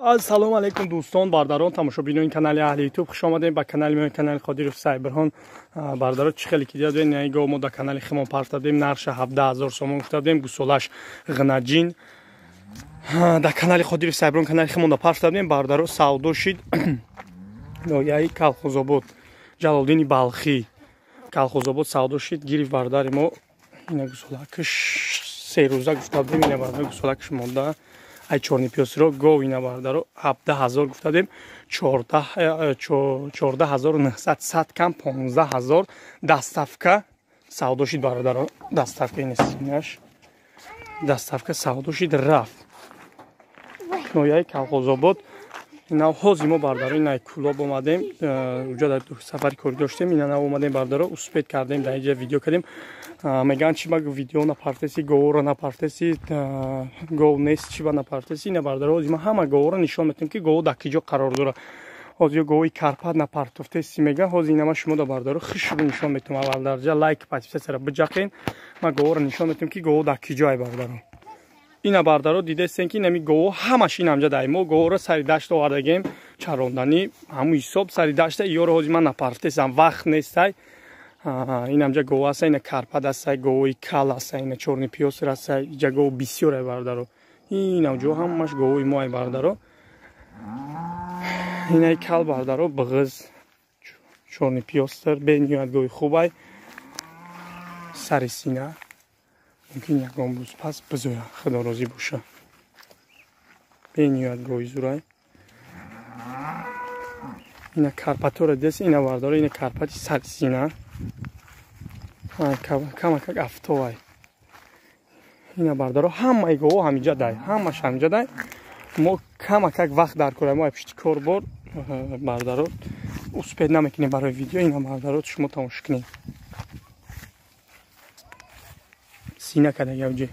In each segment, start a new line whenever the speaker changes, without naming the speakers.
Ассалому алайкум дӯстон, бародарон, тамошобинони канали Аҳли Ютуб, хуш омадем ба канали мо, канали Қодиров Сайбирҳон. Бародарон, чӣ хеле ки дидед, ин мо дар канали химон партадем, нарша 17000 сомон гуфтадем, гусолаш ғнаҷин. Дар канали Қодиров Сайбирҳон, канали химон да партадем, бародарон, савдо шид. Ноҳияи Калхозобод, Ҷалолиддини Балхӣ. Калхозобод савдо шид, гирифт бародари мо. Ина гусолакш се рӯза гуфтадем, ина бародар гусолакш монда. Ай чорни пёсро гов ина бардаро 17000 гуфтадем, 14900 сад кам 15000 доставка савдо шид бародаро, доставка инаш доставка савдо шид рафт. Ноҳияи Калхозобод. Ина ҳозир мо бардаро ина Кулоб омадем, уҷа дар сафари корӣ доштем, ина нав омадем бардаро, успед кардем, дар инҷа видео кардем. Мегӯянд чи ба видео напартеси, говро напартеси, гов нест, чи ба напартеси. Ина бардаро ҳозир ма ҳама говро нишон метем, ки гов дар киҷо қарор дорад. Ҳозир гови Карпат напартофтеси мега, ҳозир ина ма шумо да бардаро хушрӯ нишон метем. Аввал дарҷа лайк подписатсияро биҷақен, ма говро нишон метем, ки гов дар киҷо ай бардаро. Ина бардаро дидестен, ки инами гово ҳамаш инамҷа дай. Мо говоро сари дашт овардагем, чаронданӣ ҳамун ҳисоб сари дашта. Иёро ҳозир ман напартесам, вақт нестай. Инамҷа гово аста, ина Карпат аста, говои кал аста, ина чорни пёср аста, иҷа гово бисёр ай бардаро. Инамҷо ҳамаш говои мо ай бардаро. Инаи кал бардаро бағыз чорни пёстр бениҳоят гови хуб ай. Сари сина мумкин ягон рӯз пас бизоя, худо розӣ боша. Бениҳоят гови зурай. Ина Карпатора дес, ина бардора, ина Карпати сари сина камакак афтовай. Ина бардаро ҳамаи гово ҳамиҷа дай, ҳамаш ҳамиҷа дай. Мо камакак вақт дар кора, мо пишти кор бор бардаро успед намекунем барои видео. Ина бардаро шумо тамошо кунед. Сина кадага уҷе.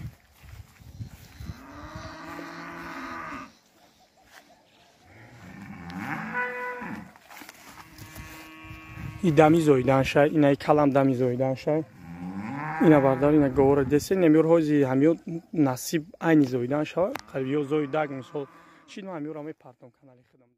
И дами зоидан шай, инаи калам дами зоидан шай. Ина бардар, ина говора десе, немёр ҳози ҳамё насиб айни зоидан шава, қариб ё зоидаг мисол, чи ҳамёро мепартом канали худам.